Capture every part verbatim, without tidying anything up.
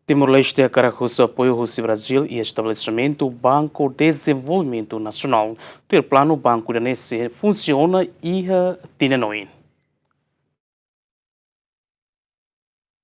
Timor-Leste hakarak husu apoiu husi Brazíl iha estabelesimentu Banku Dezenvolvimentu Nasionál. Tuir planu, banku ida-ne'e sei funsiona iha tinan oin.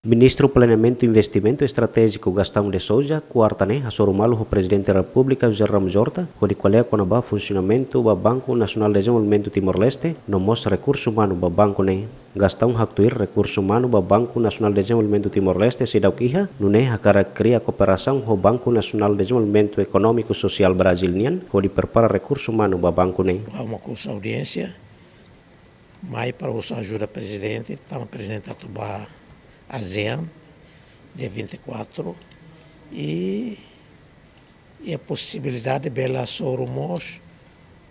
Ministru Planeamentu Investimentu Estratéjiku Gastão de Sousa, kuarta ne'e, hasoru malu ho Prezidente Repúblika José Ramos Horta, hodi ko'alia kona-ba funsionamentu ba Banku Nasionál Dezenvolvimentu Timor-Leste, no mós rekursu umanu ba banku ne'e. Gastão haktuir rekursu umanu ba Banku Nasionál Dezenvolvimentu Timor-Leste seidauk iha, nune'e hakarak kria kooperasaun ho Banku Nasionál Dezenvolvimentu Ekonómiku Sosiál Brazíl nian, hodi prepara rekursu umanu ba banku ne'e. Ha'u mak husu audiénsia, mai para husu ajuda prezidente, tanba prezidente atu ba ASEAN, dia vinte e quatro, i, i iha posibilidade bele hasoru mós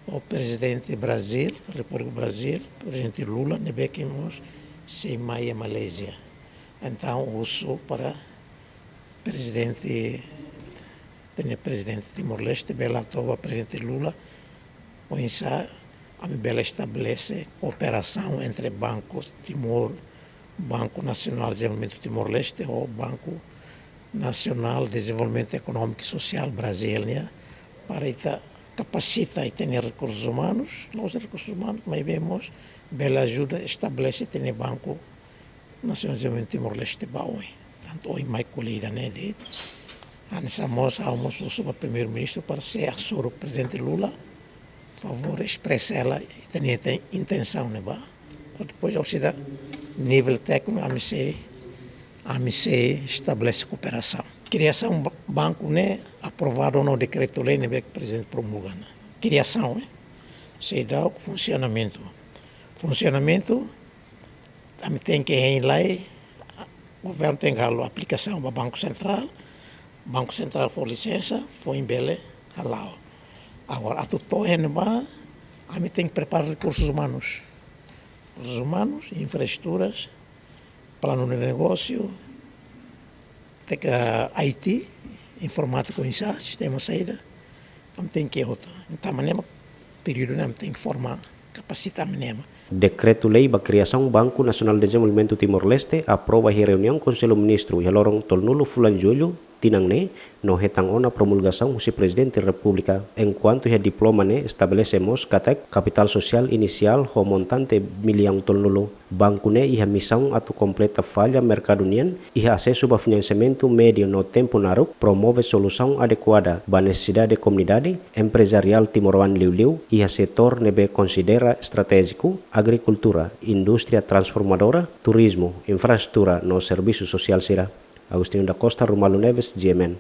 ho prezidente Brazíl, Repúblika Brazíl, prezidente Lula, ne'ebé ke mós sei mai iha Malázia. Entaun, husu para prezidente, ita-nia prezidente Timor-Leste, bele hato'o ba prezidente Lula, oinsá ami bele estabelese kooperasaun entre Banku Timor, Banku Nasionál Dezenvolvimentu Timor-Leste, ho Banku Nasionál Dezenvolvimentu Ekonómiku Sosiál Brazíl nian, para ita kapasita ita-nia rekursus umanus, la'ós rekursus umanus, maibé mós bele ajuda estabelese ita-nia Banku Nasionál Dezenvolvimentu Timor-Leste ba oin. Tantu oin mai ko'alia ida-ne'e de'it. Hanesan mós, ha'u mós husu ba Primeiru-Ministru para sei hasoru Prezidente Lula, favór espresa hela ita-nia inten-, intensaun ne'ebá. Depois, orsida nivel tékniku, ami sei, ami sei estabelese kooperasaun. Kriasaun ba-, banku ne'e aprovadu ona ho dekretu-lei ne'ebé ke Prezidente promulga ona. Kriasaun, eh? Seidauk funsionamentu. Funsionamentu, ami tenke hein lai, governu tenke halo aplikasaun ba Banku Sentrál, Banku Sentrál fó lisensa, foin bele hala'o. Agora, atu to'o iha ne'ebá, ami tenke prepara rekursus umanus. Rekursus umanus, infraestruturas, planu de negósiu, tenke I T, informátika oinsá, sistema saida, ami tenke hotu. Entaun, ami-nia períodu ne'e ami tenke forma, kapasita ami-nia. Dekretu-lei ba kriasaun Banku Nasionál Dezenvolvimentu Timor-Leste aprova iha reuniaun Konsellu Ministru iha loron tolunulu fulan Jullu tinan ne'e, no hetan ona promulgasaun husi Prezidente Repúblika. Enkuantu iha diploma ne'e estabelese mós katak kapitál sosiál inisiál ho montante millaun tolunulu. Banku ne'e iha misaun atu kompleta falla merkadu nian iha asesu ba finansiamentu médiu no tempu naruk, promove solusaun adekuada ba nesesidade komunidade emprezariál timoroan liuliu iha setór ne'ebé konsidera estratéjiku, agrikultura, indústria transformadora, turizmu, infraestrutura no servisu sosiál sira. Agostinho da Costa, Romualdo Neves, G M N.